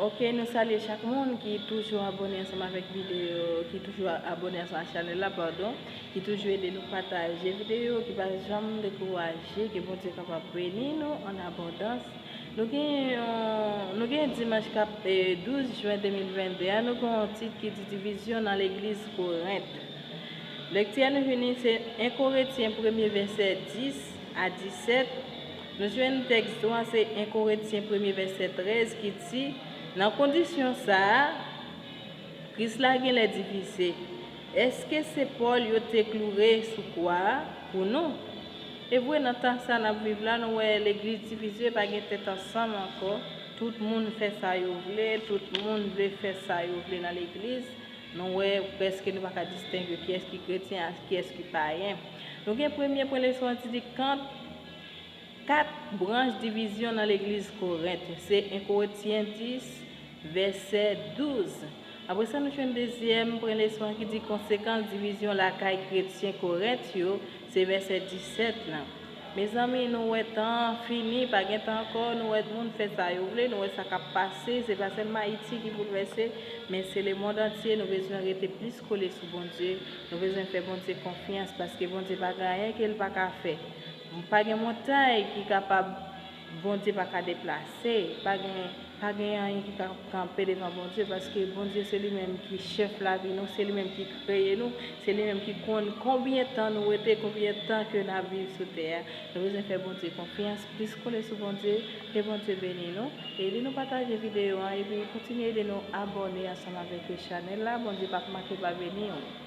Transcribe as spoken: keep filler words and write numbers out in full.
Ok, nou salye chak moun ki toujou abòne ansanm avèk videyo, ki toujou abòne ansanm ak chanèl la, padon, ki toujou ede nou pataje videyo, ki pa janm dekouraje, ke Bondye kapab beni nou an abondans. Nou gen yon, nou gen dimanch k ap, eh, douz jen de mil venn de a, nou gen yon tit ki di divizyon nan legliz Korent. Lekti a nou jwenn li se en Korentyen premye vèsè dis a disèt. Nou jwenn tèks nou an se en Korentyen premye vèsè trèz ki di, nan kondisyon sa a, Kris la genlè divize. Èske se Pòl yo te kloure sou kwa a pou nou? E vre, nan tan sa n ap viv la, nou wè legliz divize, pa gen tèt ansanm ankò. Tout moun fè sa yo vle, tout moun vle fè sa yo vle nan legliz. Nou wè prèske nou pa ka distenge kiyès ki kretyen ak kiyès ki payen. Nou gen premye pwen leson an ki di kant kat branch divizyon nan legliz Korent. Se en Korentyen dis, vèsè douz. Apre sa, nou jwenn dezyèm pwen leson an ki di konsekans divizyon lakay kretyen Korent yo, se vèsè disèt lan. Mezanmi, nou wè tan an fini, pa gen tan ankò, nou wè moun fè sa yo vle, nou wè sa k ap pase, se pa sèlman Ayiti ki boulvèse, men se lemonn antye, nou bezwen rete plis kole sou Bondye, nou bezwen fè Bondye konfyans, paske Bondye pa gen anyen ke l pa ka fè. Pa gen montay ki kapab, Bondye pa ka deplase, pa gen, pa gen anyen ki ka kanpe devan Bondye, paske Bondye se li menm ki chèf lavi nou, se li menm ki kreye nou, se li menm ki konn konbyen tan nou rete, konbyen tan ke n ap viv sou tè a. Nou bezwen fè Bondye konfyans, plis kole sou Bondye, ke Bondye beni nou. Ede nou pataje videyo an, epi kontinye ede nou abòne ansanm avèk chanèl la. Bondye p ap manke pa beni w.